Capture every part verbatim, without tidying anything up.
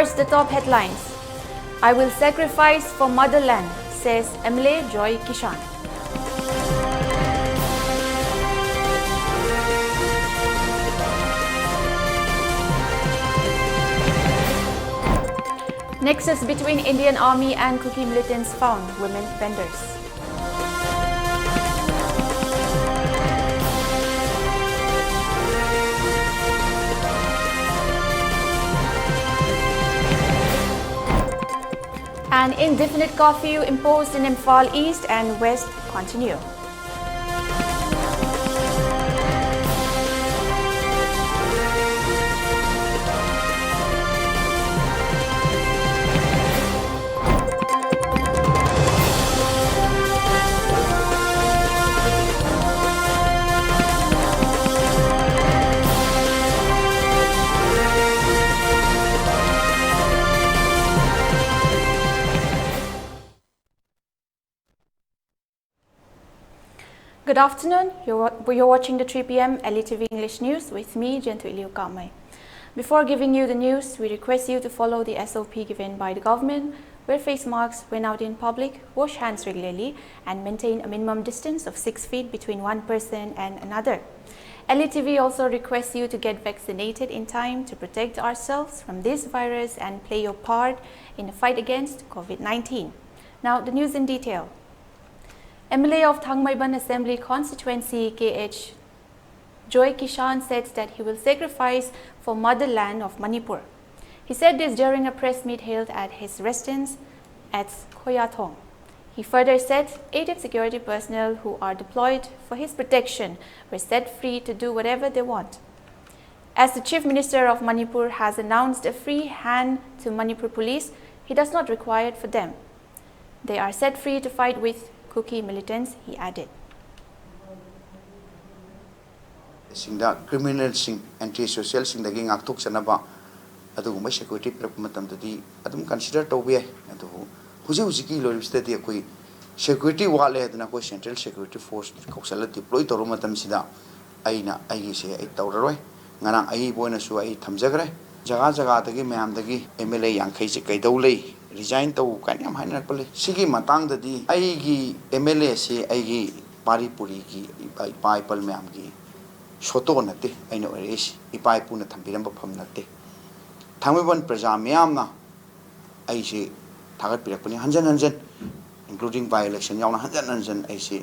First, the top headlines. "I will sacrifice for motherland," says M L A Joy Kishan. Nexus between Indian Army and Kuki militants found, women vendors. An indefinite curfew imposed in Imphal East and West continue. Good afternoon. You're, wa- you're watching the three P M L E T V English News with me, Jenthuiliu Kamei. Before giving you the news, we request you to follow the S O P given by the government. Wear face masks when out in public, wash hands regularly, and maintain a minimum distance of six feet between one person and another. L E T V also requests you to get vaccinated in time to protect ourselves from this virus and play your part in the fight against COVID nineteen. Now, the news in detail. M L A of Thangmeiban Assembly Constituency, K H Joy Kishan, said that he will sacrifice for motherland of Manipur. He said this during a press meet held at his residence at Khoyathong. He further said eighteen security personnel who are deployed for his protection were set free to do whatever they want. As the Chief Minister of Manipur has announced a free hand to Manipur police, he does not require it for them. They are set free to fight with Kuki militants, he added. ꯁꯤꯡꯗ, ꯀ꯭ꯔꯤꯃꯤꯅꯦꯜꯁꯤꯡ, anti ꯁꯣꯁꯤꯌꯦꯜꯁꯤꯡꯗꯒꯤ ꯉꯥꯛꯊꯣꯛꯆꯅꯕ ꯑꯗꯨꯒꯨꯝꯕ security ꯄꯤꯔꯛꯄ ꯃꯇꯝꯗꯗꯤ ꯑꯗꯨꯝ ꯀꯟꯁꯤꯗꯔ ꯇꯧꯕ ꯌꯥꯏ꯫ ꯑꯗꯨꯕꯨ ꯍꯧꯖꯤꯛ ꯍꯧꯖꯤꯛꯀꯤ ꯂꯣꯏꯔꯤꯕꯁꯤꯗꯗꯤ ꯑꯩꯈꯣꯏ ꯁꯦꯀ꯭ꯌꯨꯔꯤꯇꯤ ꯋꯥꯠꯂꯦ ꯍꯥꯏꯗꯅ ꯑꯩꯈꯣꯏ ꯁꯦꯟꯇ꯭ꯔꯦꯜ ꯁꯦꯀ꯭ꯌꯨꯔꯤꯇꯤ ꯐꯣꯔꯁ ꯀꯧꯁꯜꯂ ꯗꯤꯄ꯭ꯂꯣꯏ ꯇꯧꯔꯨꯕ ꯃꯇꯝꯁꯤꯗ ꯑꯩꯅ ꯑꯩꯒꯤꯁꯦ ꯑꯩ ꯇꯧꯔꯔꯣꯏ꯫ ꯉꯔꯥꯡ ꯑꯏꯕ ꯑꯣꯏꯅꯁꯨ ꯑꯩ ꯊꯝꯖꯈ꯭ꯔꯦ꯫ ꯖꯒꯥ ꯖꯒꯥꯗꯒꯤ ꯃꯌꯥꯝꯗꯒꯤ ꯑꯦꯝ ꯑꯦꯜ ꯑꯦ ꯌꯥꯡꯈꯩꯁꯦ ꯀꯩꯗꯧ ꯂꯩ, ꯔꯤꯖꯥꯏꯟ ꯇꯧ ꯀꯥꯏꯅ ꯌꯥꯝ ꯍꯥꯏꯅꯔꯛꯄ ꯂꯩ꯫ ꯁꯤꯒꯤ ꯃꯇꯥꯡꯗꯗꯤ ꯑꯩꯒꯤ ꯑꯦꯝ ꯑꯦꯜ ꯑꯦꯁꯦ ꯑꯩꯒꯤ ꯄꯥꯔꯤ ꯄꯨꯔꯤꯒꯤ ꯏꯄꯥ ꯏꯄꯥ ꯏꯄꯜ ꯃꯌꯥꯝꯒꯤ ꯁꯣꯇꯣ ꯅꯠꯇꯦ ꯑꯩꯅ ꯑꯣꯏꯔꯛꯏꯁꯤ, ꯏꯄꯥ ꯏꯄꯨꯅ ꯊꯝꯕꯤꯔꯝꯕ ꯐꯝ ꯅꯠꯇꯦ꯫ ꯊꯥꯡꯃꯩꯕꯟ ꯄ꯭ꯔꯖꯥ ꯃꯤꯌꯥꯝꯅ ꯑꯩꯁꯤ ꯊꯥꯒꯠꯄꯤꯔꯛꯄꯅꯤ ꯍꯟꯖꯟ ꯍꯟꯖꯟ, including by election ꯌꯥꯎꯅ ꯍꯟꯖꯟ ꯍꯟꯖꯟ ꯑꯩꯁꯤ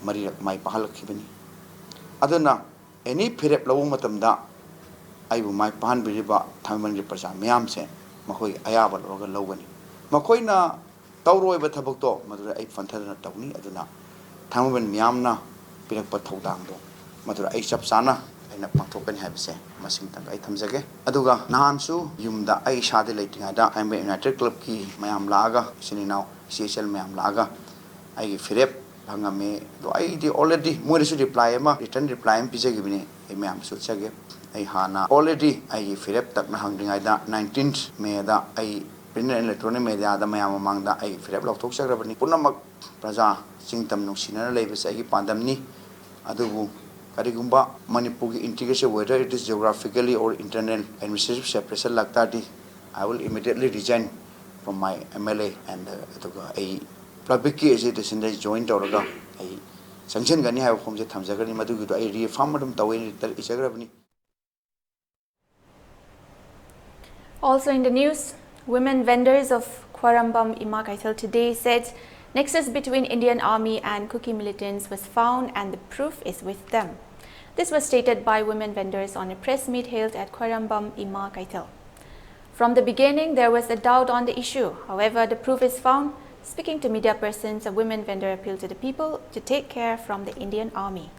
ꯃꯔꯤꯔꯛ ꯃꯥꯏ ꯄꯥꯛꯍꯜꯂꯛꯈꯤꯕꯅꯤ꯫ ꯑꯗꯨꯅ ꯑꯦꯅꯤ ꯐꯤꯔꯦꯞ ꯂꯧꯕ ꯃꯇꯝꯗ ꯑꯩꯕꯨ ꯃꯥꯏ ꯄꯥꯛꯍꯟꯕꯤꯔꯤꯕ ꯊꯥꯡꯃꯩꯕꯟꯒꯤ ꯄ꯭ꯔꯖꯥ ꯃꯤꯌꯥꯝꯁꯦ ꯃꯈꯣꯏ ꯑꯌꯥꯕ ꯂꯧꯔꯒ ꯂꯧꯒꯅꯤ꯫ ꯃꯈꯣꯏꯅ ꯇꯧꯔꯣꯏꯕ ꯊꯕꯛꯇꯣ ꯃꯗꯨꯗ ꯑꯩ ꯐꯟꯊꯗꯅ ꯇꯧꯅꯤ꯫ ꯑꯗꯨꯅ ꯊꯥꯡꯃꯩꯕꯟ ꯃꯤꯌꯥꯝꯅ ꯄꯤꯔꯛꯄ ꯊꯧꯗꯥꯡꯗꯣ ꯃꯗꯨꯗ ꯑꯩ ꯆꯞ ꯆꯥꯅ ꯑꯩꯅ ꯄꯥꯡꯊꯣꯛꯀꯅꯤ ꯍꯥꯏꯕꯁꯦ ꯃꯁꯤꯃꯇꯪꯒ ꯑꯩ ꯊꯝꯖꯒꯦ꯫ ꯑꯗꯨꯒ ꯅꯍꯥꯟꯁꯨ ꯌꯨꯝꯗ ꯑꯩ ꯏꯁꯥꯗꯤ ꯂꯩꯇ꯭ꯔꯤꯉꯩꯗ ꯊꯥꯡꯃꯩꯕꯟ ꯌꯨꯅꯥꯏꯇꯦꯠ ꯀ꯭ꯂꯕꯀꯤ ꯃꯌꯥꯝ ꯂꯥꯛꯑꯒ, ꯏꯆꯤꯟ ꯏꯅꯥꯎ ꯏꯆꯦ ꯏꯆꯜ ꯃꯌꯥꯝ ꯂꯥꯛꯑꯒ ꯑꯩꯒꯤ ꯐꯤꯔꯦꯞ ꯐꯪꯉꯝꯃꯤ꯫ ꯑꯗꯣ ꯑꯩꯗꯤ already ꯃꯣꯏꯗꯁꯨ ꯔꯤꯄ꯭ꯂꯥꯏ ꯑꯃ, ꯔꯤꯇꯟ ꯔꯤꯄ꯭ꯂꯥꯏ ꯑꯃ ꯄꯤꯖꯈꯤꯕꯅꯤ꯫ ꯑꯩ ꯃꯌꯥꯝꯗꯁꯨ ꯎꯠꯆꯒꯦ꯫ ꯑꯩ ꯍꯥꯟꯅ already ꯑꯩꯒꯤ ꯐꯤꯔꯦꯞ ꯇꯛꯅ ꯍꯪꯗ꯭ꯔꯤꯉꯩꯗ nineteenth Mayꯗ ꯑꯩ print and electronic mediaꯗ ꯃꯌꯥꯝ ꯃꯃꯥꯡꯗ ꯑꯩꯒꯤ ꯐꯤꯔꯦꯞ ꯂꯥꯎꯊꯣꯛꯆꯈ꯭ꯔꯕꯅꯤ꯫ ꯄꯨꯝꯅꯃꯛ ꯄ꯭ꯔꯖꯥ ꯆꯤꯡ ꯇꯝ ꯅꯨꯡꯁꯤꯅꯅ ꯂꯩꯕꯁꯦ ꯑꯩꯒꯤ ꯄꯥꯟꯗꯝꯅꯤ꯫ ꯑꯗꯨꯕꯨ ꯀꯔꯤꯒꯨꯝꯕ ꯃꯅꯤꯄꯨꯔꯒꯤ integration, whether it is geographically or internal administrative separation ꯂꯥꯛꯇꯥꯔꯗꯤ, I will immediately resign from my M L A and, uh, ꯑꯗꯨꯒ ꯑꯩ ꯄꯕ꯭ꯂꯤꯛꯀꯤ ꯑꯦꯖꯤꯇꯦꯁꯟꯗ ꯑꯩ ꯖꯣꯏꯟ ꯇꯧꯔꯒ ꯑꯩ ꯆꯪꯁꯤꯟꯒꯅꯤ ꯍꯥꯏꯕ ꯋꯥꯐꯝꯁꯦ ꯊꯝꯖꯒꯅꯤ꯫ ꯃꯗꯨꯒꯤꯗꯣ ꯑꯩ ꯔꯤꯑꯦꯐꯥꯔꯝ ꯑꯗꯨꯝ ꯇꯧꯋꯦ, letter ꯏꯖꯈ꯭ꯔꯕꯅꯤ꯫ Also in the news, women vendors of Khwarambam Ima Kaithal today said nexus between Indian Army and Kuki militants was found and the proof is with them. This was stated by women vendors on a press meet held at Khwarambam Ima Kaithal. From the beginning, there was a doubt on the issue. However, the proof is found. Speaking to media persons, a women vendor appealed to the people to take care from the Indian Army.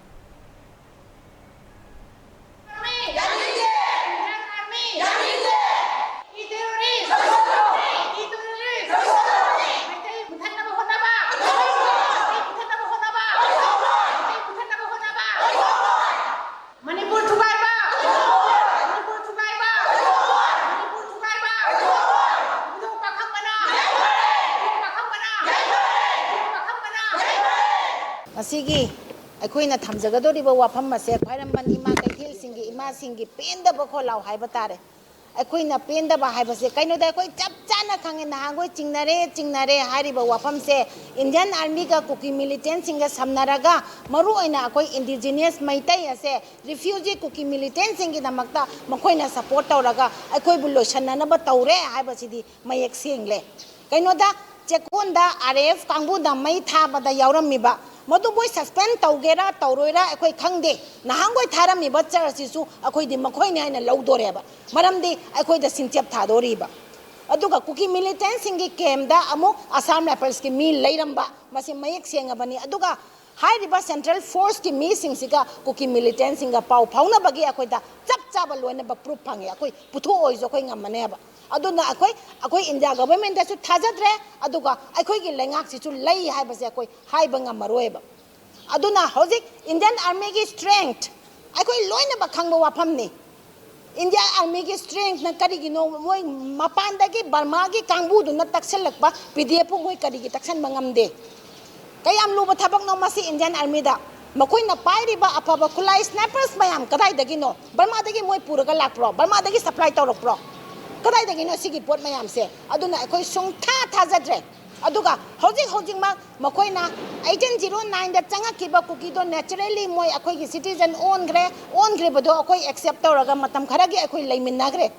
ꯉꯁꯤꯒꯤ ꯑꯩꯈꯣꯏꯅ ꯊꯝꯖꯒꯗꯧꯔꯤꯕ ꯋꯥꯐꯝ ꯑꯁꯦ ꯈ꯭ꯋꯥꯏꯔꯝꯕꯟ ꯏꯃꯥ ꯀꯩꯊꯦꯜꯁꯤꯡꯒꯤ ꯏꯃꯥꯁꯤꯡꯒꯤ ꯄꯦꯟꯗꯕ ꯈꯣꯜꯂꯥꯎ ꯍꯥꯏꯕ ꯇꯥꯔꯦ꯫ ꯑꯩꯈꯣꯏꯅ ꯄꯦꯟꯗꯕ ꯍꯥꯏꯕꯁꯦ ꯀꯩꯅꯣꯗ ꯑꯩꯈꯣꯏ ꯆꯞ ꯆꯥꯅ ꯈꯪꯉꯦ, ꯅꯍꯥꯟꯈꯣꯏ ꯆꯤꯡꯅꯔꯦ ꯆꯤꯡꯅꯔꯦ ꯍꯥꯏꯔꯤꯕ ꯋꯥꯐꯝꯁꯦ Indian Armyꯒ ꯀꯨꯀꯤ militantꯁꯤꯡꯒ ꯁꯝꯅꯔꯒ ꯃꯔꯨꯑꯣꯏꯅ ꯑꯩꯈꯣꯏ indigenous ꯃꯩꯇꯩ ꯑꯁꯦ refugee ꯀꯨꯀꯤ militantꯁꯤꯡꯒꯤꯗꯃꯛꯇ ꯃꯈꯣꯏꯅ support ꯇꯧꯔꯒ ꯑꯩꯈꯣꯏꯕꯨ ꯂꯣꯏꯁꯟꯅꯅꯕ ꯇꯧꯔꯦ ꯍꯥꯏꯕꯁꯤꯗꯤ ꯃꯌꯦꯛ ꯁꯦꯡꯂꯦ꯫ ꯀꯩꯅꯣꯗ ꯆꯦꯛꯀꯣꯟꯗ RAF ꯀꯥꯡꯕꯨꯅ ꯃꯩ ꯊꯥꯕꯗ ꯌꯥꯎꯔꯝꯃꯤꯕ ꯃꯗꯨ ꯃꯣꯏ suspend ꯇꯧꯒꯦꯔꯥ ꯇꯧꯔꯣꯏꯔꯥ ꯑꯩꯈꯣꯏ ꯈꯪꯗꯦ꯫ ꯅꯍꯥꯟꯈꯣꯏ ꯊꯥꯔꯝꯃꯤꯕ chargeꯁꯤꯁꯨ ꯑꯩꯈꯣꯏꯗꯤ ꯃꯈꯣꯏꯅꯤ ꯍꯥꯏꯅ ꯂꯧꯗꯣꯔꯦꯕ꯫ ꯃꯔꯝꯗꯤ ꯑꯩꯈꯣꯏꯗ ꯁꯤꯡꯆꯦꯞ ꯊꯥꯗꯣꯔꯤꯕ꯫ ꯑꯗꯨꯒ ꯀꯨꯀꯤ militantꯁꯤꯡꯒꯤ campꯇ ꯑꯃꯨꯛ Assam Riflesꯀꯤ ꯃꯤ ꯂꯩꯔꯝꯕ, ꯃꯁꯤ ꯃꯌꯦꯛ ꯁꯦꯡꯉꯕꯅꯤ꯫ ꯑꯗꯨꯒ ꯍꯥꯏꯔꯤꯕ central forceꯀꯤ ꯃꯤꯁꯤꯡꯁꯤꯒ ꯀꯨꯀꯤ militantꯁꯤꯡꯒ ꯄꯥꯎ ꯐꯥꯎꯅꯕꯒꯤ ꯑꯩꯈꯣꯏꯗ ꯆꯞ ꯆꯥꯕ ꯂꯣꯏꯅꯕ proof ꯐꯪꯉꯦ꯫ ꯑꯩꯈꯣꯏ ꯄꯨꯊꯣꯛꯑꯣꯏꯁꯨ ꯑꯩꯈꯣꯏ ꯉꯝꯃꯅꯦꯕ꯫ ꯑꯗꯨꯅ ꯑꯩꯈꯣꯏ, ꯑꯩꯈꯣꯏ India governmentꯇꯁꯨ ꯊꯥꯖꯗ꯭ꯔꯦ, ꯑꯗꯨꯒ ꯑꯩꯈꯣꯏꯒꯤ ꯂꯩꯉꯥꯛꯁꯤꯁꯨ ꯂꯩ ꯍꯥꯏꯕꯁꯦ ꯑꯩꯈꯣꯏ ꯍꯥꯏꯕ ꯉꯝꯃꯔꯣꯏꯕ꯫ ꯑꯗꯨꯅ ꯍꯧꯖꯤꯛ Indian Armyꯒꯤ strength ꯑꯩꯈꯣꯏ ꯂꯣꯏꯅꯃꯛ ꯈꯪꯕ ꯋꯥꯐꯝꯅꯤ꯫ Indian Armyꯒꯤ strengthꯅ ꯀꯔꯤꯒꯤꯅꯣ ꯃꯣꯏ ꯃꯄꯥꯟꯗꯒꯤ ꯕꯔꯃꯥꯒꯤ ꯀꯥꯡꯕꯨꯗꯨꯅ ꯇꯛꯁꯜꯂꯛꯄ PDF ꯄꯨ ꯃꯣꯏ ꯀꯔꯤꯒꯤ ꯇꯛꯁꯟꯕ ꯉꯝꯗꯦ? ꯀꯌꯥꯝ ꯂꯨꯕ ꯊꯕꯛꯅꯣ ꯃꯁꯤ Indian Armyꯗ꯫ ꯃꯈꯣꯏꯅ ꯄꯥꯏꯔꯤꯕ ꯑꯐꯕ ꯈꯨꯠꯂꯥꯏ snipers ꯃꯌꯥꯝ ꯀꯗꯥꯏꯗꯒꯤꯅꯣ? ꯕꯔꯃꯥꯗꯒꯤ ꯃꯣꯏ ꯄꯨꯔꯒ ꯂꯥꯛꯄ꯭ꯔꯣ? ꯕꯔꯃꯥꯗꯒꯤ supply ꯇꯧꯔꯛꯄ꯭ꯔꯣ? ꯀꯗꯥꯏꯗꯒꯤꯅꯣ ꯁꯤꯒꯤ ꯄꯣꯠ ꯃꯌꯥꯝꯁꯦ? ꯑꯗꯨꯅ ꯑꯩꯈꯣꯏ ꯁꯨꯡꯊꯥ ꯊꯥꯖꯗ꯭ꯔꯦ꯫ ꯑꯗꯨꯒ ꯍꯧꯖꯤꯛ ꯍꯧꯖꯤꯛꯃꯛ ꯃꯈꯣꯏꯅ eighteen zero nineꯗ ꯆꯪꯉꯛꯈꯤꯕ ꯀꯨꯀꯤꯗꯣ naturally ꯃꯣꯏ ꯑꯩꯈꯣꯏꯒꯤ citizen ꯑꯣꯟꯈ꯭ꯔꯦ꯫ ꯑꯣꯟꯈ꯭ꯔꯤꯕꯗꯣ ꯑꯩꯈꯣꯏ accept ꯇꯧꯔꯒ ꯃꯇꯝ ꯈꯔꯒꯤ ꯑꯩꯈꯣꯏ ꯂꯩꯃꯤꯟꯅꯈ꯭ꯔꯦ꯫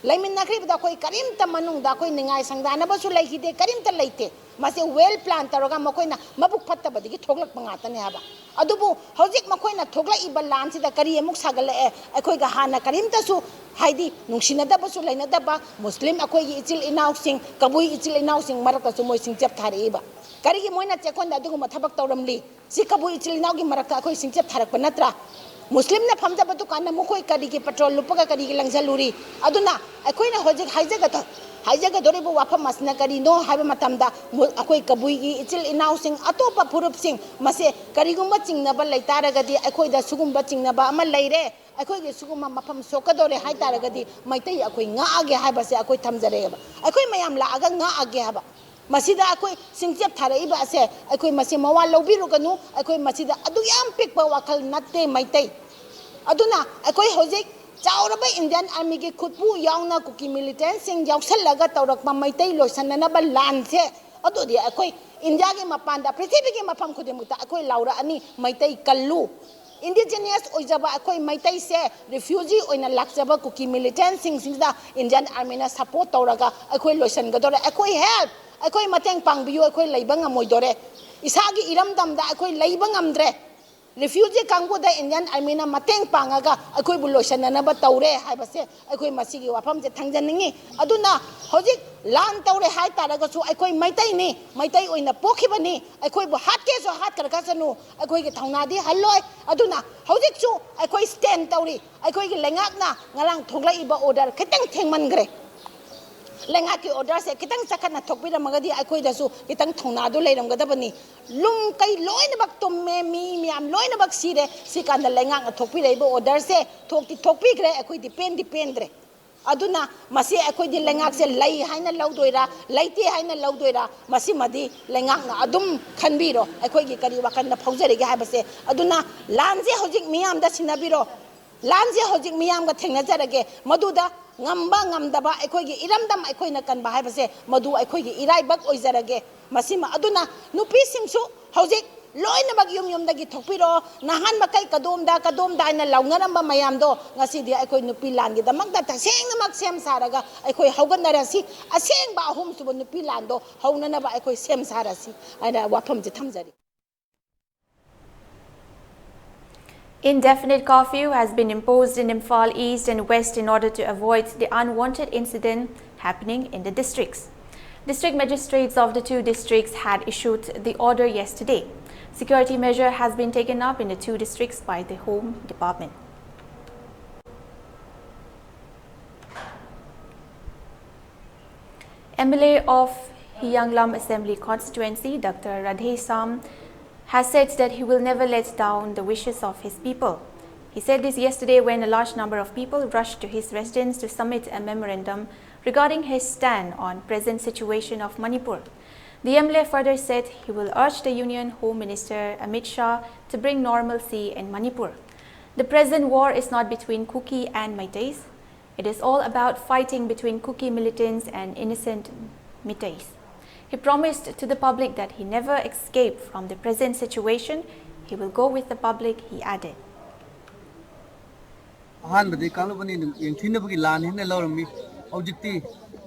ꯂꯩꯃꯤꯟꯅꯈ꯭ꯔꯤꯕꯗ ꯑꯩꯈꯣꯏ ꯀꯔꯤꯝꯇ ꯃꯅꯨꯡꯗ ꯑꯩꯈꯣꯏ ꯅꯤꯡꯉꯥꯏ ꯁꯪꯗꯥꯅꯕꯁꯨ ꯂꯩꯈꯤꯗꯦ, ꯀꯔꯤꯝꯇ ꯂꯩꯇꯦ꯫ ꯃꯁꯤ well plan ꯇꯧꯔꯒ ꯃꯈꯣꯏꯅ ꯃꯕꯨꯛ ꯐꯠꯇꯕꯗꯒꯤ ꯊꯣꯛꯂꯛꯄ ꯉꯥꯛꯇꯅꯦ ꯍꯥꯏꯕ꯫ ꯑꯗꯨꯕꯨ ꯍꯧꯖꯤꯛ ꯃꯈꯣꯏꯅ ꯊꯣꯛꯂꯛꯏꯕ ꯂꯥꯟꯁꯤꯗ ꯀꯔꯤ ꯑꯃꯨꯛ ꯁꯥꯒꯠꯂꯛꯑꯦ? ꯑꯩꯈꯣꯏꯒ ꯍꯥꯟꯅ ꯀꯔꯤꯝꯇꯁꯨ ꯍꯥꯏꯗꯤ ꯅꯨꯡꯁꯤꯅꯗꯕꯁꯨ ꯂꯩꯅꯗꯕ ꯃꯨꯁꯂꯤꯝ ꯑꯩꯈꯣꯏꯒꯤ ꯏꯆꯤꯜ ꯏꯅꯥꯎꯁꯤꯡ, ꯀꯕꯨꯏ ꯏꯆꯤꯜ ꯏꯅꯥꯎꯁꯤꯡ ꯃꯔꯛꯇꯁꯨ ꯃꯣꯏ ꯁꯤꯡꯆꯦꯞ ꯊꯥꯔꯛꯏꯕ꯫ ꯀꯔꯤꯒꯤ ꯃꯣꯏꯅ ꯆꯦꯛꯀꯣꯟꯗ ꯑꯗꯨꯒꯨꯝꯕ ꯊꯕꯛ ꯇꯧꯔꯝꯂꯤ? ꯁꯤ ꯀꯕꯨꯏ ꯏꯆꯤꯜ ꯏꯅꯥꯎꯒꯤ ꯃꯔꯛꯇ ꯑꯩꯈꯣꯏ ꯁꯤꯡꯆꯦꯞ ꯊꯥꯔꯛꯄ ꯅꯠꯇ꯭ꯔꯥ? ꯃꯨꯁꯂꯤꯝꯅ ꯐꯝꯖꯕ ꯗꯨꯀꯥꯟꯗ ꯃꯈꯣꯏ ꯀꯔꯤꯒꯤ ꯄꯦꯇ꯭ꯔꯣꯜ ꯂꯨꯞꯄꯒ ꯀꯔꯤꯒꯤ ꯂꯪꯁꯤꯜꯂꯨꯔꯤ? ꯑꯗꯨꯅ ꯑꯩꯈꯣꯏꯅ ꯍꯧꯖꯤꯛ ꯍꯥꯏꯖꯒꯗ-, ꯍꯥꯏꯖꯒꯗꯧꯔꯤꯕ ꯋꯥꯐꯝ ꯑꯁꯤꯅ ꯀꯔꯤꯅꯣ ꯍꯥꯏꯕ ꯃꯇꯝꯗ, ꯃꯨ-, ꯑꯩꯈꯣꯏ ꯀꯕꯨꯏꯒꯤ ꯏꯆꯤꯜ ꯏꯅꯥꯎꯁꯤꯡ, ꯑꯇꯣꯞꯄ ꯐꯨꯔꯨꯞꯁꯤꯡ, ꯃꯁꯦ ꯀꯔꯤꯒꯨꯝꯕ ꯆꯤꯡꯅꯕ ꯂꯩꯇꯥꯔꯒꯗꯤ, ꯑꯩꯈꯣꯏꯗ ꯁꯤꯒꯨꯝꯕ ꯆꯤꯡꯅꯕ ꯑꯃ ꯂꯩꯔꯦ, ꯑꯩꯈꯣꯏꯒꯤ ꯁꯤꯒꯨꯝꯕ ꯃꯐꯝ ꯁꯣꯛꯀꯗꯧꯔꯦ ꯍꯥꯏꯇꯥꯔꯒꯗꯤ, ꯃꯩꯇꯩ ꯑꯩꯈꯣꯏ ꯉꯥꯛꯑꯒꯦ ꯍꯥꯏꯕꯁꯦ ꯑꯩꯈꯣꯏ ꯊꯝꯖꯔꯛꯑꯦꯕ꯫ ꯑꯩꯈꯣꯏ ꯃꯌꯥꯝ ꯂꯥꯛꯑꯒ ꯉꯥꯛꯑꯒꯦ ꯍꯥꯏꯕ꯫ ꯃꯁꯤꯗ ꯑꯩꯈꯣꯏ ꯁꯤꯡꯆꯦꯞ ꯊꯥꯔꯛꯏꯕ ꯑꯁꯦ ꯑꯩꯈꯣꯏ ꯃꯁꯤ ꯃꯋꯥ ꯂꯧꯕꯤꯔꯨꯒꯅꯨ꯫ ꯑꯩꯈꯣꯏ ꯃꯁꯤꯗ ꯑꯗꯨ ꯌꯥꯝ ꯄꯤꯛꯄ ꯋꯥꯈꯜ ꯅꯠꯇꯦ ꯃꯩꯇꯩ꯫ ꯑꯗꯨꯅ ꯑꯩꯈꯣꯏ ꯍꯧꯖꯤꯛ ꯆꯥꯎꯔꯕ Indian Armyꯒꯤ ꯈꯨꯠꯄꯨ ꯌꯥꯎꯅ ꯀꯨꯀꯤ militantꯁꯤꯡ ꯌꯥꯎꯁꯜꯂꯒ ꯇꯧꯔꯛꯄ ꯃꯩꯇꯩ ꯂꯣꯏꯁꯟꯅꯅꯕ ꯂꯥꯟꯁꯦ, ꯑꯗꯨꯗꯤ ꯑꯩꯈꯣꯏ Indiaꯒꯤ ꯃꯄꯥꯟꯗ, ꯄ꯭ꯔꯤꯊꯤꯕꯤꯒꯤ ꯃꯐꯝ ꯈꯨꯗꯤꯡꯃꯛꯇ ꯑꯩꯈꯣꯏ ꯂꯥꯎꯔꯛꯑꯅꯤ, "ꯃꯩꯇꯩ ꯀꯜꯂꯨ!" Indigenous ꯑꯣꯏꯖꯕ ꯑꯩꯈꯣꯏ ꯃꯩꯇꯩꯁꯦ, refugee ꯑꯣꯏꯅ ꯂꯥꯛꯆꯕ ꯀꯨꯀꯤ militantꯁꯤꯡꯁꯤꯗ Indian Armyꯅ support ꯇꯧꯔꯒ ꯑꯩꯈꯣꯏ ꯂꯣꯏꯁꯟꯒꯗꯧꯔꯦ꯫ ꯑꯩꯈꯣꯏ help, ꯑꯩꯈꯣꯏ ꯃꯇꯦꯡ ꯄꯥꯡꯕꯤꯌꯨ, ꯑꯩꯈꯣꯏ ꯂꯩꯕ ꯉꯝꯃꯣꯏꯗꯧꯔꯦ꯫ ꯏꯁꯥꯒꯤ ꯏꯔꯝꯗꯝꯗ ꯑꯩꯈꯣꯏ ꯂꯩꯕ ꯉꯝꯗ꯭ꯔꯦ꯫ Refugee ꯀꯥꯡꯕꯨꯗ Indian Armyꯅ ꯃꯇꯦꯡ ꯄꯥꯡꯉꯒ ꯑꯩꯈꯣꯏꯕꯨ ꯂꯣꯏꯁꯟꯅꯅꯕ ꯇꯧꯔꯦ ꯍꯥꯏꯕꯁꯦ ꯑꯩꯈꯣꯏ ꯃꯁꯤꯒꯤ ꯋꯥꯐꯝꯁꯦ ꯊꯝꯖꯅꯤꯡꯉꯤ꯫ ꯑꯗꯨꯅ ꯍꯧꯖꯤꯛ ꯂꯥꯟ ꯇꯧꯔꯦ ꯍꯥꯏ ꯇꯥꯔꯒꯁꯨ ꯑꯩꯈꯣꯏ ꯃꯩꯇꯩꯅꯤ, ꯃꯩꯇꯩ ꯑꯣꯏꯅ ꯄꯣꯛꯈꯤꯕꯅꯤ, ꯑꯩꯈꯣꯏꯕꯨ ꯍꯥꯠꯀꯦꯁꯨ ꯍꯥꯠꯈ꯭ꯔꯒꯁꯅꯨ, ꯑꯩꯈꯣꯏꯒꯤ ꯊꯧꯅꯥꯗꯤ ꯍꯜꯂꯣꯏ꯫ ꯑꯗꯨꯅ ꯍꯧꯖꯤꯛꯁꯨ ꯑꯩꯈꯣꯏ stand ꯇꯧꯔꯤ꯫ ꯑꯩꯈꯣꯏꯒꯤ ꯂꯩꯉꯥꯛꯅ ꯉꯔꯥꯡ ꯊꯣꯛꯂꯛꯏꯕ order ꯈꯤꯇꯪ ꯊꯦꯡꯃꯟꯈ꯭ꯔꯦ꯫ ꯂꯩꯉꯥꯛꯀꯤ orderꯁꯦ ꯈꯤꯇꯪ ꯆꯈꯠꯅ ꯊꯣꯛꯄꯤꯔꯝꯃꯒꯗꯤ ꯑꯩꯈꯣꯏꯗꯁꯨ ꯈꯤꯇꯪ ꯊꯧꯅꯥꯗꯨ ꯂꯩꯔꯝꯒꯗꯕꯅꯤ꯫ ꯂꯨꯝ ꯀꯩ ꯂꯣꯏꯅꯃꯛ ꯇꯨꯝꯃꯦ, ꯃꯤ ꯃꯌꯥꯝ ꯂꯣꯏꯅꯃꯛ ꯁꯤꯔꯦ꯫ ꯁꯤ ꯀꯥꯟꯗ ꯂꯩꯉꯥꯛꯅ ꯊꯣꯛꯄꯤꯔꯛꯏꯕ orderꯁꯦ ꯊꯣꯛꯇꯤ ꯊꯣꯛꯄꯤꯈ꯭ꯔꯦ, ꯑꯩꯈꯣꯏꯗꯤ ꯄꯦꯟꯗꯤ ꯄꯦꯟꯗ꯭ꯔꯦ꯫ ꯑꯗꯨꯅ ꯃꯁꯤ ꯑꯩꯈꯣꯏꯗꯤ ꯂꯩꯉꯥꯛꯁꯦ ꯂꯩ ꯍꯥꯏꯅ ꯂꯧꯗꯣꯏꯔꯥ, ꯂꯩꯇꯦ ꯍꯥꯏꯅ ꯂꯧꯗꯣꯏꯔꯥ, ꯃꯁꯤꯃꯗꯤ ꯂꯩꯉꯥꯛꯅ ꯑꯗꯨꯝ ꯈꯟꯕꯤꯔꯣ꯫ ꯑꯩꯈꯣꯏꯒꯤ ꯀꯔꯤ ꯋꯥꯈꯜꯗ ꯐꯥꯎꯖꯔꯤꯒꯦ ꯍꯥꯏꯕꯁꯦ꯫ ꯑꯗꯨꯅ ꯂꯥꯟꯁꯦ ꯍꯧꯖꯤꯛ ꯃꯤꯌꯥꯝꯗ ꯁꯤꯟꯅꯕꯤꯔꯣ꯫ ꯂꯥꯟꯁꯦ ꯍꯧꯖꯤꯛ ꯃꯤꯌꯥꯝꯒ ꯊꯦꯡꯅꯖꯔꯒꯦ꯫ ꯃꯗꯨꯗ ꯉꯝꯕ ꯉꯝꯗꯕ, ꯑꯩꯈꯣꯏꯒꯤ ꯏꯔꯝꯗꯝ ꯑꯩꯈꯣꯏꯅ ꯀꯟꯕ ꯍꯥꯏꯕꯁꯦ, ꯃꯗꯨ ꯑꯩꯈꯣꯏꯒꯤ ꯏꯔꯥꯏꯕꯛ ꯑꯣꯏꯖꯔꯒꯦ꯫ ꯃꯁꯤꯃ ꯑꯗꯨꯅ ꯅꯨꯄꯤꯁꯤꯡꯁꯨ ꯍꯧꯖꯤꯛ ꯂꯣꯏꯅꯃꯛ ꯌꯨꯝ ꯌꯨꯝꯗꯒꯤ ꯊꯣꯛꯄꯤꯔꯣ꯫ ꯅꯍꯥꯟ ꯃꯈꯩ "ꯀꯗꯣꯝꯗ, ꯀꯗꯣꯝꯗ" ꯍꯥꯏꯅ ꯂꯥꯎꯅꯔꯝꯕ ꯃꯌꯥꯝꯗꯣ ꯉꯁꯤꯗꯤ ꯑꯩꯈꯣꯏ ꯅꯨꯄꯤ ꯂꯥꯟꯒꯤꯗꯃꯛꯇ ꯇꯁꯦꯡꯅꯃꯛ ꯁꯦꯝ ꯁꯥꯔꯒ ꯑꯩꯈꯣꯏ ꯍꯧꯒꯠꯅꯔꯁꯤ꯫ ꯑꯁꯦꯡꯕ ꯑꯍꯨꯝꯁꯨꯕ ꯅꯨꯄꯤ ꯂꯥꯟꯗꯣ ꯍꯧꯅꯅꯕ ꯑꯩꯈꯣꯏ ꯁꯦꯝ ꯁꯥꯔꯁꯤ ꯍꯥꯏꯅ ꯋꯥꯐꯝꯁꯦ ꯊꯝꯖꯔꯤ꯫ Indefinite curfew has been imposed in Imphal East and West in order to avoid the unwanted incident happening in the districts. District magistrates of the two districts had issued the order yesterday. Security measure has been taken up in the two districts by the Home Department. M L A of Hiyanglam Assembly Constituency, Doctor Radheshyam, has said that he will never let down the wishes of his people. He said this yesterday when a large number of people rushed to his residence to submit a memorandum regarding his stand on present situation of Manipur. The M L A further said he will urge the Union Home Minister Amit Shah to bring normalcy in Manipur. The present war is not between Kuki and Meiteis. It is all about fighting between Kuki militants and innocent Meiteis. He promised to the public that he never escaped from the present situation. He will go with the public, he added. ꯑꯍꯥꯟꯕꯗꯤ ꯀꯥꯡꯂꯨꯞ ꯑꯅꯤ ꯑꯗꯨꯝ ꯌꯦꯡꯊꯤꯅꯕꯒꯤ ꯂꯥꯟ ꯍꯥꯏꯅ ꯂꯧꯔꯝꯃꯤ꯫ ꯍꯧꯖꯤꯛꯇꯤ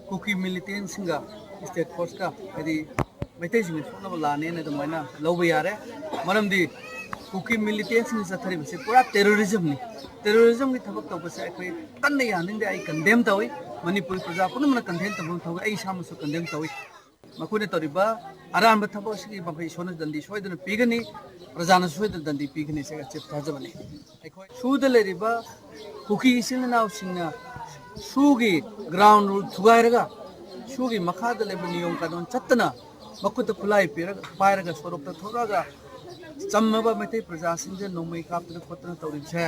ꯀꯨꯀꯤ ꯃꯤꯂꯤꯇꯦꯟꯁꯤꯡꯒ state ꯐꯣꯔꯁꯀ, ꯍꯥꯏꯗꯤ ꯃꯩꯇꯩꯁꯤꯡꯒ ꯁꯣꯛꯅꯕ ꯂꯥꯟꯅꯦꯅ ꯑꯗꯨꯃꯥꯏꯅ ꯂꯧꯕ ꯌꯥꯔꯦ꯫ ꯃꯔꯝꯗꯤ ꯀꯨꯀꯤ ꯃꯤꯂꯤꯇꯦꯟꯁꯤꯡꯅ ꯆꯠꯊꯔꯤꯕꯁꯤ ꯄꯨꯔꯥ ꯇꯦꯔꯣꯔꯤꯖꯝꯅꯤ꯫ ꯇꯦꯔꯣꯔꯤꯖꯝꯒꯤ ꯊꯕꯛ ꯇꯧꯕꯁꯦ ꯑꯩꯈꯣꯏ ꯀꯟꯅ ꯌꯥꯅꯤꯡꯗꯦ꯫ ꯑꯩ ꯀꯟꯗꯦꯝ ꯇꯧꯏ꯫ ꯃꯅꯤꯄꯨꯔ ꯄ꯭ꯔꯖꯥ ꯄꯨꯝꯅꯃꯛꯅ ꯀꯟꯗꯦꯝ ꯇꯧꯐꯝ ꯊꯣꯛꯏ꯫ ꯑꯩ ꯏꯁꯥꯃꯛꯁꯨ ꯀꯟꯗꯦꯝ ꯇꯧꯏ꯫ ꯃꯈꯣꯏꯅ ꯇꯧꯔꯤꯕ ꯑꯔꯥꯟꯕ ꯊꯕꯛ ꯑꯁꯤꯒꯤ ꯃꯈꯣꯏ ꯏꯁꯣꯔꯅ ꯗꯟꯗꯤ ꯁꯣꯏꯗꯅ ꯄꯤꯒꯅꯤ, ꯄ꯭ꯔꯖꯥꯅꯁꯨ ꯁꯣꯏꯗꯅ ꯗꯟꯗꯤ ꯄꯤꯒꯅꯤ꯫ ꯁꯤꯒ ꯆꯦꯞ ꯊꯥꯖꯕꯅꯤ꯫ ꯑꯩꯈꯣꯏ ꯁꯨꯗ ꯂꯩꯔꯤꯕ ꯀꯨꯀꯤ ꯏꯆꯤꯜ ꯏꯅꯥꯎꯁꯤꯡꯅ ꯁꯨꯒꯤ ꯒ꯭ꯔꯥꯎꯟ ꯔꯨꯜ ꯊꯨꯒꯥꯏꯔꯒ ꯁꯨꯒꯤ ꯃꯈꯥꯗ ꯂꯩꯕ ꯅꯤꯌꯣꯝ ꯀꯥꯅꯣꯟ ꯆꯠꯇꯅ ꯃꯈꯨꯠꯇ ꯈꯨꯠꯂꯥꯏ ꯄꯤꯔꯒ, ꯄꯥꯏꯔꯒ ꯁꯣꯔꯣꯛꯇ ꯊꯣꯛꯂꯛꯑꯒ ꯆꯝꯃꯕ ꯃꯩꯇꯩ ꯄ꯭ꯔꯖꯥꯁꯤꯡꯁꯦ ꯅꯣꯡꯃꯩ ꯀꯥꯞꯇꯅ ꯈꯣꯠꯇꯅ ꯇꯧꯔꯤꯕꯁꯦ,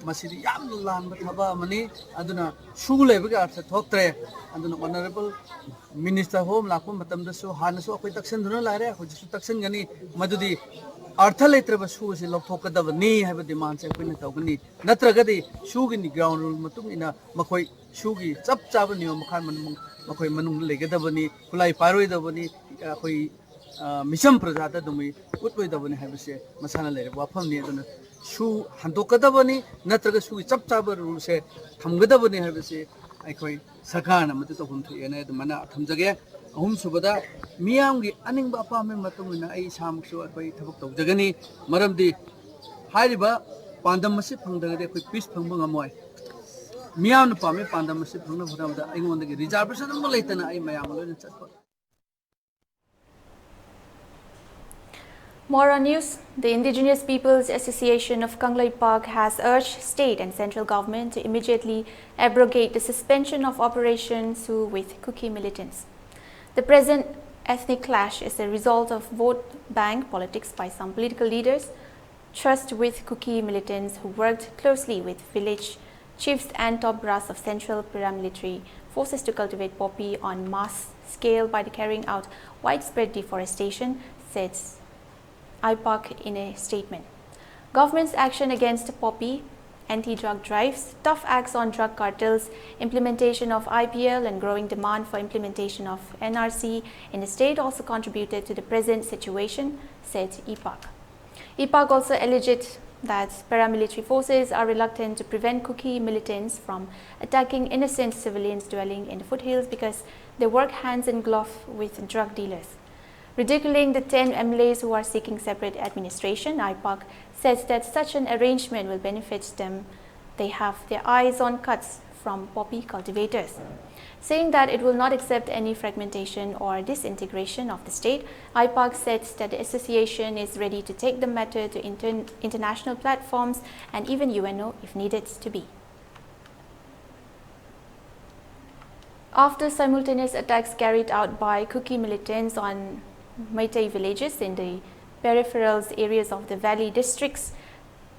ꯃꯁꯤꯗꯤ ꯌꯥꯝꯅ ꯂꯥꯟꯕ ꯊꯕꯛ ꯑꯃꯅꯤ꯫ ꯑꯗꯨꯅ ꯁꯨ ꯂꯩꯕꯒꯤ ꯑꯔꯊ ꯊꯣꯛꯇ꯭ꯔꯦ꯫ ꯑꯗꯨꯅ ꯑꯣꯅꯔꯦꯕꯜ ꯃꯤꯅꯤꯁꯇꯔ ꯍꯣꯝ ꯂꯥꯛꯄ ꯃꯇꯝꯗꯁꯨ ꯍꯥꯟꯅꯁꯨ ꯑꯩꯈꯣꯏ ꯇꯛꯁꯟꯗꯨꯅ ꯂꯥꯛꯑꯦ, ꯍꯧꯖꯤꯛꯁꯨ ꯇꯛꯁꯟꯒꯅꯤ꯫ ꯃꯗꯨꯗꯤ ꯑꯔꯊ ꯂꯩꯇ꯭ꯔꯕ ꯁꯨ ꯑꯁꯤ ꯂꯧꯊꯣꯛꯀꯗꯕꯅꯤ ꯍꯥꯏꯕ ꯗꯤꯃꯥꯟꯁꯦ ꯑꯩꯈꯣꯏꯅ ꯇꯧꯒꯅꯤ꯫ ꯅꯠꯇ꯭ꯔꯒꯗꯤ ꯁꯨꯒꯤ ꯒ꯭ꯔꯥꯎꯟ ꯔꯨꯜ ꯃꯇꯨꯡ ꯏꯟꯅ ꯃꯈꯣꯏ ꯁꯨꯒꯤ ꯆꯞ ꯆꯥꯕ ꯅꯤꯌꯣꯝ ꯃꯈꯥ ꯃꯅꯨꯡ ꯃꯈꯣꯏ ꯃꯅꯨꯡꯗ ꯂꯩꯒꯗꯕꯅꯤ, ꯈꯨꯠꯂꯥꯏ ꯄꯥꯏꯔꯣꯏꯗꯕꯅꯤ, ꯑꯩꯈꯣꯏ, ꯑ, ꯃꯤꯆꯝ ꯄ꯭ꯔꯖꯥꯗ ꯑꯗꯨꯝ ꯎꯠꯂꯣꯏꯗꯕꯅꯤ ꯍꯥꯏꯕꯁꯦ ꯃꯁꯥꯅ ꯂꯩꯔꯕ ꯋꯥꯐꯝꯅꯤ꯫ ꯑꯗꯨꯅ ꯁꯨ ꯍꯟꯗꯣꯛꯀꯗꯕꯅꯤ, ꯅꯠꯇ꯭ꯔꯒ ꯁꯨꯒꯤ ꯆꯞ ꯆꯥꯕ ꯔꯨꯜꯁꯦ ꯊꯝꯒꯗꯕꯅꯤ ꯍꯥꯏꯕꯁꯤ ꯑꯩꯈꯣꯏ ꯁꯔꯀꯥꯔꯅ ꯃꯗꯨ ꯇꯧꯐꯝ ꯊꯣꯛꯑꯦꯅ ꯑꯗꯨꯃꯥꯏꯅ ꯊꯝꯖꯒꯦ꯫ ꯑꯍꯨꯝꯁꯨꯕꯗ, ꯃꯤꯌꯥꯝꯒꯤ ꯑꯅꯤꯡꯕ ꯑꯄꯥꯝꯕꯒꯤ ꯃꯇꯨꯡ ꯏꯟꯅ ꯑꯩ ꯏꯁꯥꯃꯛꯁꯨ ꯑꯩꯈꯣꯏ ꯊꯕꯛ ꯇꯧꯖꯒꯅꯤ꯫ ꯃꯔꯝꯗꯤ ꯍꯥꯏꯔꯤꯕ ꯄꯥꯟꯗꯝ ꯑꯁꯤ ꯐꯪꯗ꯭ꯔꯒꯗꯤ ꯑꯩꯈꯣꯏ ꯄꯤꯁ ꯐꯪꯕ ꯉꯝꯃꯣꯏ꯫ ꯃꯤꯌꯥꯝꯅ ꯄꯥꯝꯃꯤ ꯄꯥꯟꯗꯝ ꯑꯁꯤ ꯐꯪꯅꯕ ꯍꯣꯠꯅꯕꯗ ꯑꯩꯉꯣꯟꯗꯒꯤ ꯔꯤꯖꯥꯔꯕꯦꯁꯟ ꯑꯃ ꯂꯩꯇꯅ ꯑꯩ ꯃꯌꯥꯝꯒ ꯂꯣꯏꯅ ꯆꯠꯄ More on news. The Indigenous Peoples Association of Kangleipak has urged state and central government to immediately abrogate the suspension of Operation Su with Kuki militants. The present ethnic clash is a result of vote bank politics by some political leaders, trust with Kuki militants who worked closely with village chiefs and top brass of Central Paramilitary Forces to cultivate poppy on mass scale by the carrying out widespread deforestation, says IPAC in a statement. Government's action against poppy anti-drug drives, tough acts on drug cartels, implementation of I P L and growing demand for implementation of N R C in the state also contributed to the present situation, said IPAC. IPAC also alleged that paramilitary forces are reluctant to prevent Kuki militants from attacking innocent civilians dwelling in the foothills because they work hands in glove with drug dealers. Ridiculing the ten M L As who are seeking separate administration, IPAC says that such an arrangement will benefit them. They have their eyes on cuts from poppy cultivators. Saying that it will not accept any fragmentation or disintegration of the state, IPAC says that the association is ready to take the matter to inter- international platforms and even U N O if needed to be. After simultaneous attacks carried out by Kuki militants on Meitei villages in the peripheral areas of the valley districts,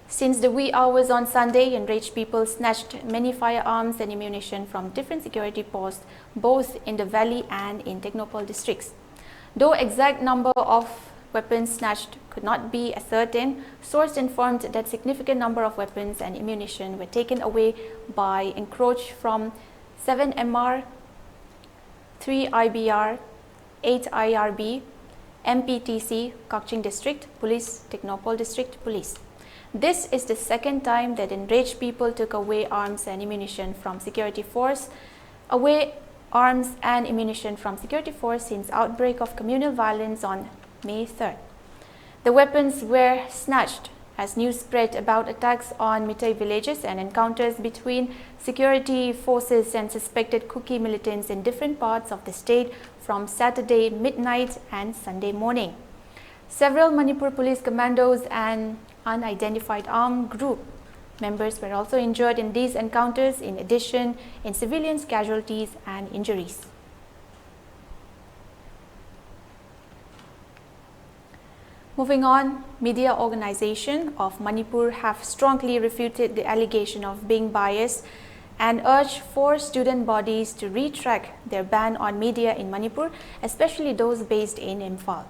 since the wee hours on Sunday, enraged people snatched many firearms and ammunition from different security posts, both in the valley and in Tengnoupal districts. Though exact number of weapons snatched could not be ascertained, sources informed that significant number of weapons and ammunition were taken away by encroach from seven M R, three I B R, eight I R B, M P T C, Kakching District Police, Tengnoupal District Police. This is the second time that enraged people took away arms and ammunition from security force, away arms and ammunition from security force since outbreak of communal violence on May third. The weapons were snatched as news spread about attacks on Meitei villages and encounters between security forces and suspected Kuki militants in different parts of the state from Saturday midnight and Sunday morning. Several Manipur police commandos and unidentified armed group members were also injured in these encounters, in addition in civilians' casualties and injuries. Moving on, media organization of Manipur have strongly refuted the allegation of being biased and urged four student bodies to retract their ban on media in Manipur, especially those based in Imphal.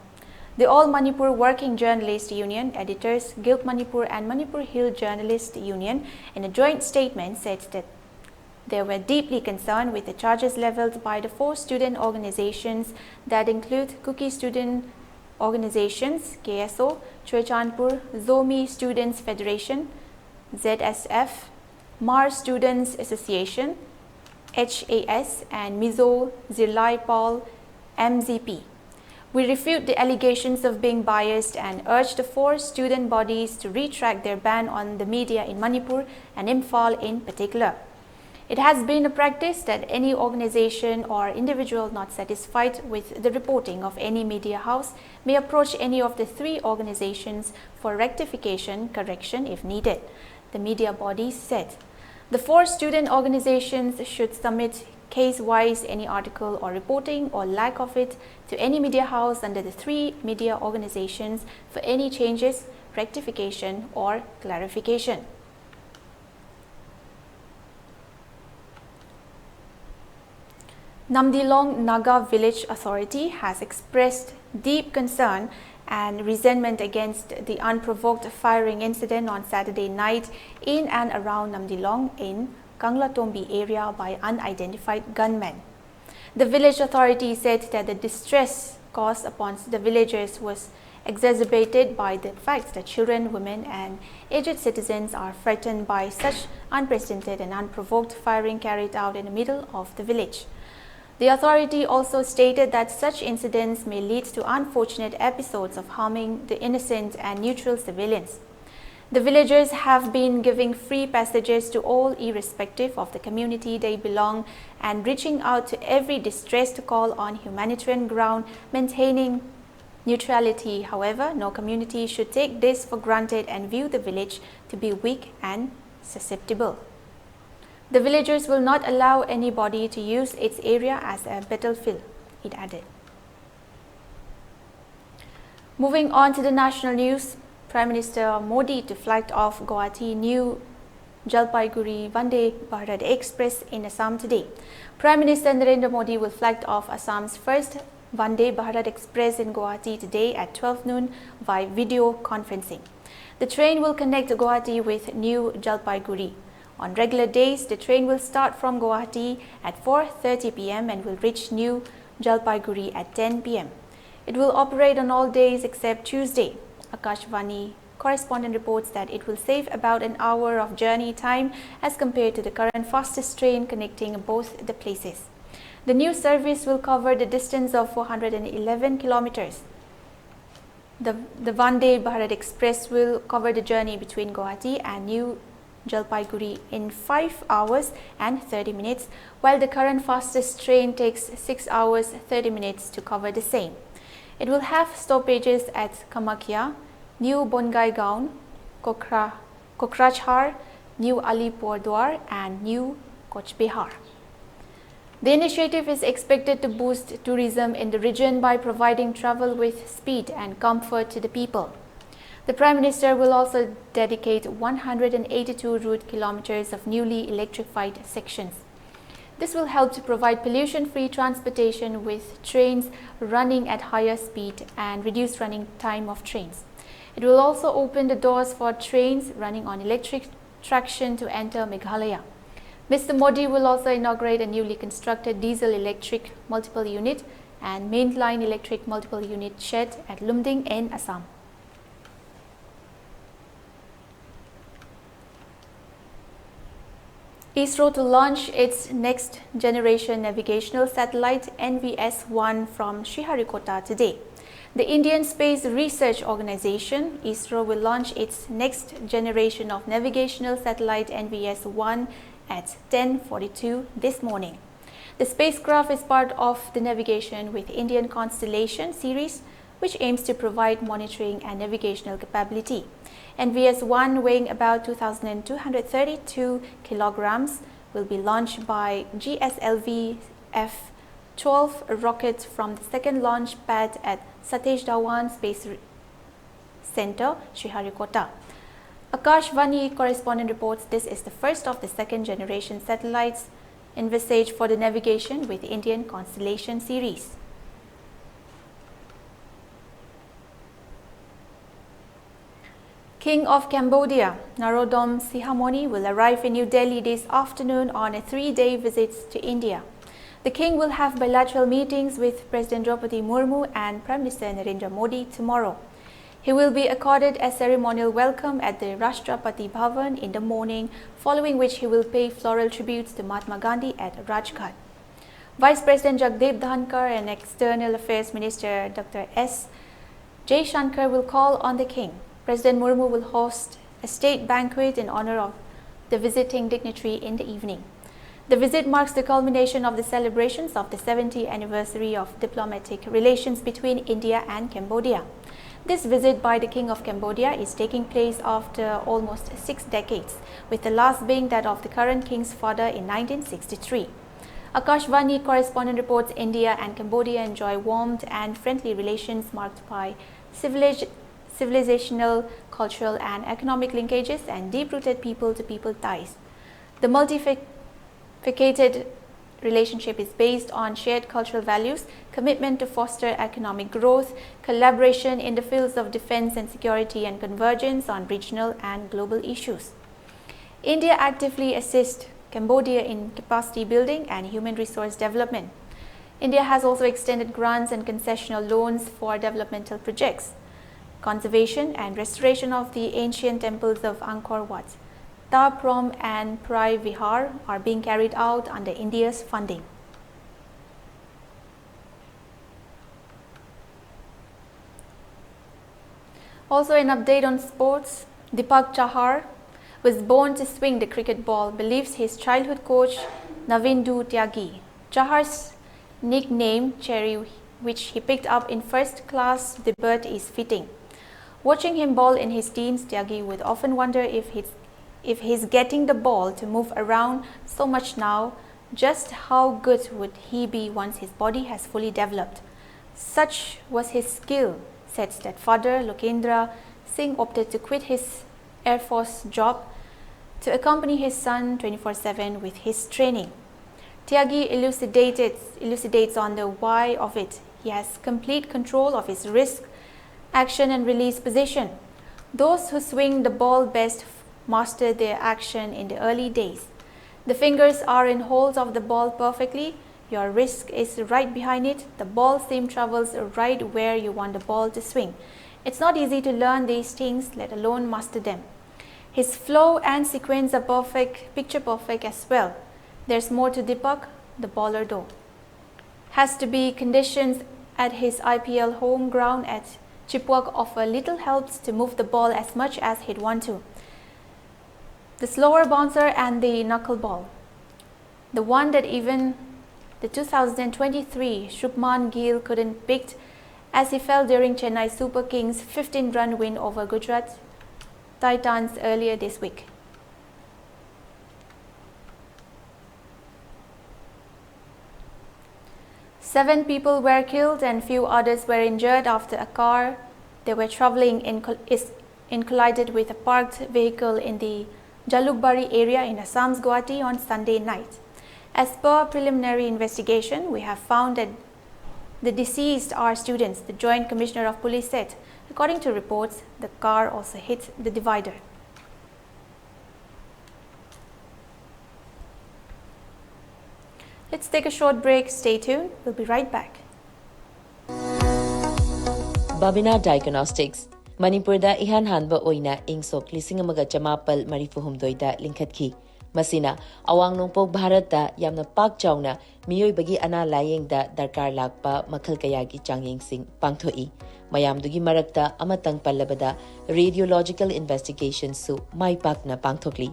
The All Manipur Working Journalist Union, Editors Guild Manipur and Manipur Hill Journalist Union, in a joint statement, said that they were deeply concerned with the charges leveled by the four student organizations that include Kuki Student Organizations, K S O, Churachandpur Zomi Students Federation, Z S F, Hmar Students Association, H A S, and Mizo Zirlai Pawl, M Z P. We refute the allegations of being biased and urge the four student bodies to retract their ban on the media in Manipur and Imphal in particular. It has been a practice that any organization or individual not satisfied with the reporting of any media house may approach any of the three organizations for rectification, correction if needed, the media body said. The four student organizations should submit case-wise any article or reporting or lack of it to any media house under the three media organizations for any changes, rectification, or clarification. Namdilong Naga Village Authority has expressed deep concern and resentment against the unprovoked firing incident on Saturday night in and around Namdilong in Kanglatombi area by unidentified gunmen. The village authority said that the distress caused upon the villagers was exacerbated by the fact that children, women, and aged citizens are frightened by such unprecedented and unprovoked firing carried out in the middle of the village. The authority also stated that such incidents may lead to unfortunate episodes of harming the innocent and neutral civilians. The villagers have been giving free passages to all, irrespective of the community they belong, and reaching out to every distress to call on humanitarian ground, maintaining neutrality. However, no community should take this for granted and view the village to be weak and susceptible. The villagers will not allow anybody to use its area as a battlefield, it added. Moving on to the national news, Prime Minister Modi to flag off Guwahati New Jalpaiguri Vande Bharat Express in Assam today. Prime Minister Narendra Modi will flag off Assam's first Vande Bharat Express in Guwahati today at twelve noon by video conferencing. The train will connect Guwahati with New Jalpaiguri. On regular days, the train will start from Guwahati at four thirty p m and will reach New Jalpaiguri at ten p m. It will operate on all days except Tuesday. Akashvani correspondent reports that it will save about an hour of journey time as compared to the current fastest train connecting both the places. The new service will cover the distance of four hundred eleven kilometers. The, the Vande Bharat Express will cover the journey between Guwahati and New Jalpaiguri in five hours and thirty minutes, while the current fastest train takes six hours thirty minutes to cover the same. It will have stoppages at Kamakhya, New Bongaigaon, Kokra, Kokrajhar, New Alipurdwar, and New Cooch Behar. The initiative is expected to boost tourism in the region by providing travel with speed and comfort to the people. The Prime Minister will also dedicate one hundred eighty-two route kilometers of newly electrified sections. This will help to provide pollution-free transportation with trains running at higher speed and reduce running time of trains. It will also open the doors for trains running on electric traction to enter Meghalaya. Mister Modi will also inaugurate a newly constructed diesel-electric multiple unit and mainline electric multiple unit shed at Lumding in Assam. ISRO to launch its next generation navigational satellite N V S one from Sriharikota today. The Indian Space Research Organization, ISRO, will launch its next generation of navigational satellite N V S one at ten forty-two this morning. The spacecraft is part of the Navigation with Indian Constellation series, which aims to provide monitoring and navigational capability. N V S one, weighing about two thousand two hundred thirty-two kilograms, will be launched by G S L V F twelve rocket from the second launch pad at Satish Dhawan Space Re- Center, Sriharikota. Akashvani correspondent reports this is the first of the second generation satellites envisaged for the Navigation with Indian Constellation series. King of Cambodia, Norodom Sihamoni, will arrive in New Delhi this afternoon on a three-day visit to India. The king will have bilateral meetings with President Draupadi Murmu and Prime Minister Narendra Modi tomorrow. He will be accorded a ceremonial welcome at the Rashtrapati Bhavan in the morning, following which he will pay floral tributes to Mahatma Gandhi at Rajghat. Vice President Jagdeep Dhankhar and External Affairs Minister Doctor S Jaishankar will call on the king. President Murmu will host a state banquet in honor of the visiting dignitary in the evening. The visit marks the culmination of the celebrations of the seventieth anniversary of diplomatic relations between India and Cambodia. This visit by the King of Cambodia is taking place after almost six decades, with the last being that of the current king's father in nineteen sixty-three. Akashvani correspondent reports India and Cambodia enjoy warm and friendly relations marked by civilization civilizational, cultural, and economic linkages, and deep-rooted people-to-people ties. The multifaceted relationship is based on shared cultural values, commitment to foster economic growth, collaboration in the fields of defense and security, and convergence on regional and global issues. India actively assists Cambodia in capacity building and human resource development. India has also extended grants and concessional loans for developmental projects. Conservation and restoration of the ancient temples of Angkor Wat, Ta Prohm and Phra Vihar are being carried out under India's funding. Also, an update on sports. Deepak Chahar was born to swing the cricket ball, believes his childhood coach Navindu Tyagi. Chahar's nickname Cherry, which he picked up in first class debut, is fitting. Watching him bowl in his teens, Tyagi would often wonder if he's, if he's getting the ball to move around so much now, just how good would he be once his body has fully developed? Such was his skill, said stepfather Lokendra Singh opted to quit his Air Force job to accompany his son twenty-four seven with his training. Tyagi elucidated, elucidates on the why of it. He has complete control of his risk, action and release position. Those who swing the ball best master their action in the early days. The fingers are in hold of the ball perfectly. Your wrist is right behind it. The ball seam travels right where you want the ball to swing. It's not easy to learn these things, let alone master them. His flow and sequence are perfect, picture perfect as well. There's more to Deepak, the bowler though. Has to be conditions at his I P L home ground at Chipwak offer little helps to move the ball as much as he'd want to. The slower bouncer and the knuckleball. The one that even the two thousand twenty-three Shubman Gill couldn't pick as he fell during Chennai Super Kings' fifteen-run win over Gujarat Titans earlier this week. Seven people were killed and few others were injured after a car they were traveling in col- is in collided with a parked vehicle in the Jalukbari area in Assam's Guwahati on Sunday night. As per preliminary investigation, we have found that the deceased are students, the Joint Commissioner of Police said. According to reports, the car also hit the divider. Let's take a short break. Stay tuned. We'll be right back. Babina Diagnostics, ꯃꯅꯤꯄꯨꯔꯗ ꯏꯍꯥꯟ ꯍꯥꯟꯕ ꯑꯣꯏꯅ ꯏꯪ ꯁꯣꯛ ꯂꯤꯁꯤꯡ ꯑꯃꯒ ꯆꯃꯥꯄꯜ ꯃꯔꯤꯐꯨ ꯍꯨꯝꯗꯣꯏꯗ ꯂꯤꯡꯈꯠꯈꯤ꯫ ꯃꯁꯤꯅ ꯑꯋꯥꯡ ꯅꯣꯡꯄꯣꯛ ꯚꯥꯔꯠꯇ ꯌꯥꯝꯅ ꯄꯥꯛ ꯆꯥꯎꯅ ꯃꯤꯑꯣꯏꯕꯒꯤ ꯑꯅꯥ ꯂꯥꯌꯦꯡꯗ ꯗꯔꯀꯥꯔ ꯂꯥꯛꯄ ꯃꯈꯜ ꯀꯌꯥꯒꯤ ꯆꯥꯡꯌꯦꯡꯁꯤꯡ ꯄꯥꯡꯊꯣꯛꯏ꯫ ꯃꯌꯥꯝꯗꯨꯒꯤ ꯃꯔꯛꯇ ꯑꯃꯇꯪ ꯄꯜꯂꯕꯗ radiological investigationꯁꯨ ꯃꯥꯏ ꯄꯥꯛꯅ ꯄꯥꯡꯊꯣꯛꯂꯤ꯫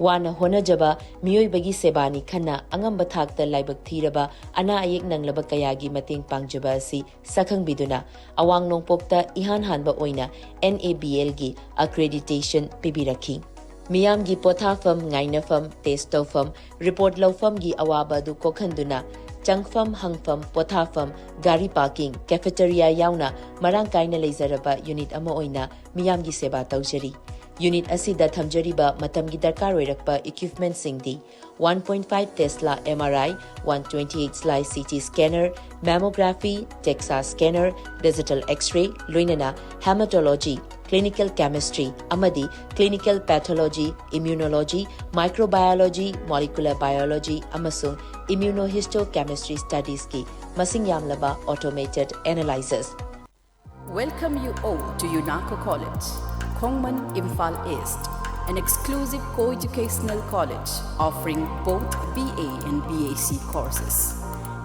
ꯋꯥꯅ ꯍꯣꯠꯅꯖꯕ ꯃꯤꯑꯣꯏꯕꯒꯤ ꯁꯦꯕꯥꯅꯤ ꯈꯟꯅ ꯑꯉꯝꯕ ꯊꯥꯛꯇ ꯂꯥꯏꯕꯛ ꯊꯤꯔꯕ ꯑꯅꯥ ꯑꯌꯦꯛ ꯅꯪꯂꯕ ꯀꯌꯥꯒꯤ ꯃꯇꯦꯡ ꯄꯥꯡꯖꯕ ꯑꯁꯤ ꯁꯛꯈꯪꯕꯤꯗꯨꯅ ꯑꯋꯥꯡ ꯅꯣꯡꯄꯣꯛꯇ ꯏꯍꯥꯟ ꯍꯥꯟꯕ ꯑꯣꯏꯅ N A B Lꯒꯤ accreditation ꯄꯤꯕꯤꯔꯛꯈꯤ꯫ ꯃꯤꯌꯥꯝꯒꯤ ꯄꯣꯊꯥꯐꯝ, ꯉꯥꯏꯅꯐꯝ, test ꯇꯧꯐꯝ, report ꯂꯧꯐꯝꯒꯤ ꯑꯋꯥꯕ ꯑꯗꯨ ꯀꯣꯛꯍꯟꯗꯨꯅ ꯆꯪꯐꯝ, ꯍꯪꯐꯝ, ꯄꯣꯊꯥꯐꯝ, ꯒꯥꯔꯤ parking, cafeteria ꯌꯥꯎꯅ ꯃꯔꯥꯡ ꯀꯥꯏꯅ ꯂꯩꯖꯔꯕ unit ꯑꯃ ꯑꯣꯏꯅ ꯃꯤꯌꯥꯝꯒꯤ ꯁꯦꯕꯥ ꯇꯧꯖꯔꯤ꯫ Unit ꯑꯁꯤꯗ ꯊꯝꯖꯔꯤꯕ ꯃꯇꯝꯒꯤ ꯗꯔꯀꯥꯔ ꯑꯣꯏꯔꯛꯄ equipmentꯁꯤꯡꯗꯤ one point five Tesla M R I, one twenty-eight slice C T scanner, mammography, DEXA scanner, digital X-ray, ꯂꯣꯏꯅꯅ hematology, clinical chemistry ꯑꯃꯗꯤ clinical pathology, immunology, microbiology, molecular biology ꯑꯃꯁꯨꯡ immunohistochemistry studiesꯀꯤ ꯃꯁꯤꯡ ꯌꯥꯝꯂꯕ automated analyzers. Welcome you all to UNACO College, Khongman, Imphal East, an exclusive co-educational college offering both B A and B A C courses.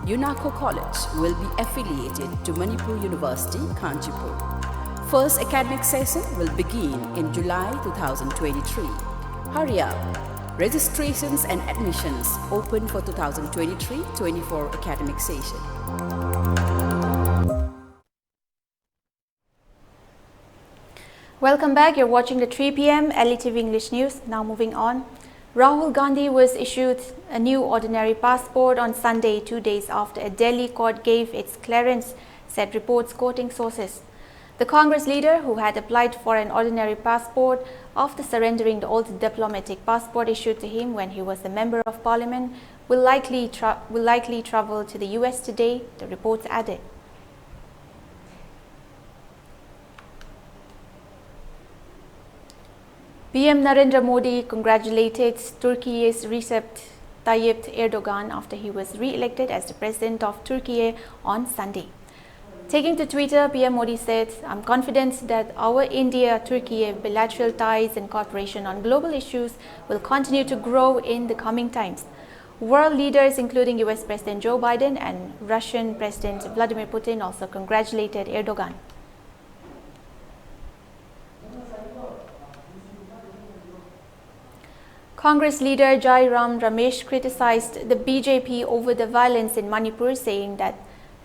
UNACO College will be affiliated to Manipur University, Kanchipur. First academic session will begin in July two thousand twenty-three. Hurry up! Registrations and admissions open for two thousand twenty-three twenty-four academic session. Welcome back. You're watching the three P M L E T V English News. Now moving on. Rahul Gandhi was issued a new ordinary passport on Sunday, two days after a Delhi court gave its clearance, said reports quoting sources. The Congress leader, who had applied for an ordinary passport after surrendering the old diplomatic passport issued to him when he was a member of parliament, will likely, tra- will likely travel to the U S today, the reports added. P M Narendra Modi congratulated Turkey's Recep Tayyip Erdogan after he was re-elected as the president of Turkey on Sunday. Taking to Twitter, P M Modi said, "I'm confident that our India-Turkey bilateral ties and cooperation on global issues will continue to grow in the coming times." World leaders, including U S President Joe Biden and Russian President Vladimir Putin, also congratulated Erdogan. Congress leader Jairam Ramesh criticized the B J P over the violence in Manipur, saying that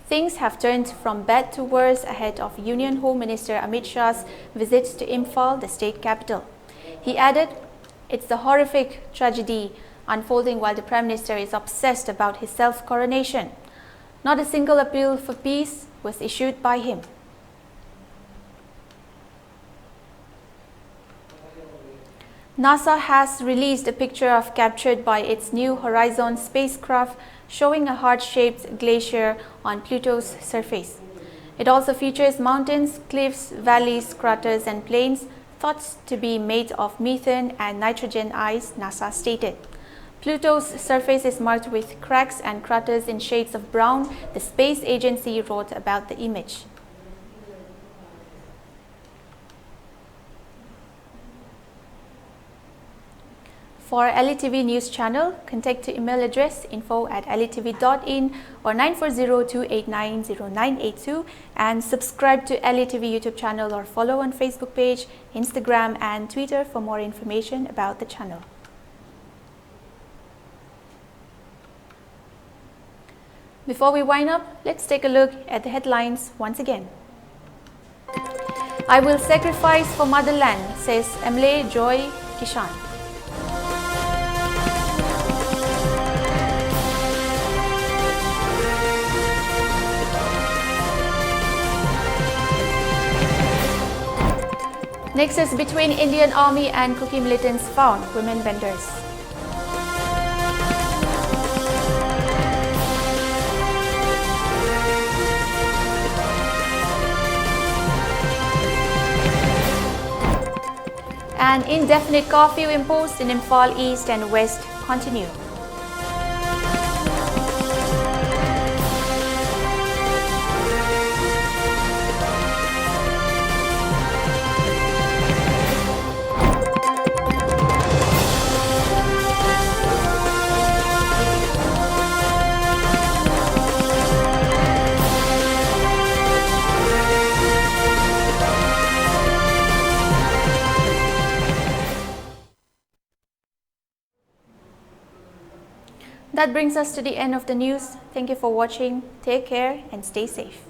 things have turned from bad to worse ahead of Union Home Minister Amit Shah's visit to Imphal, the state capital. He added, "It's the horrific tragedy unfolding while the Prime Minister is obsessed about his self-coronation." Not a single appeal for peace was issued by him. NASA has released a picture of captured by its New Horizon spacecraft showing a heart-shaped glacier on Pluto's surface. It also features mountains, cliffs, valleys, craters, and plains thought to be made of methane and nitrogen ice, NASA stated. Pluto's surface is marked with cracks and craters in shades of brown, the space agency wrote about the image. For L E T V news channel, contact to email address info at L E T V dot in or nine four zero two eight nine zero nine eight two, and subscribe to L E T V YouTube channel or follow on Facebook page, Instagram, and Twitter for more information about the channel. Before we wind up, let's take a look at the headlines once again. "I will sacrifice for motherland," says M L A Joy Kishan. Nexus between Indian Army and Kuki militants found, women vendors. And indefinite curfew imposed in Imphal East and West continue. That brings us to the end of the news. Thank you for watching. Take care and stay safe.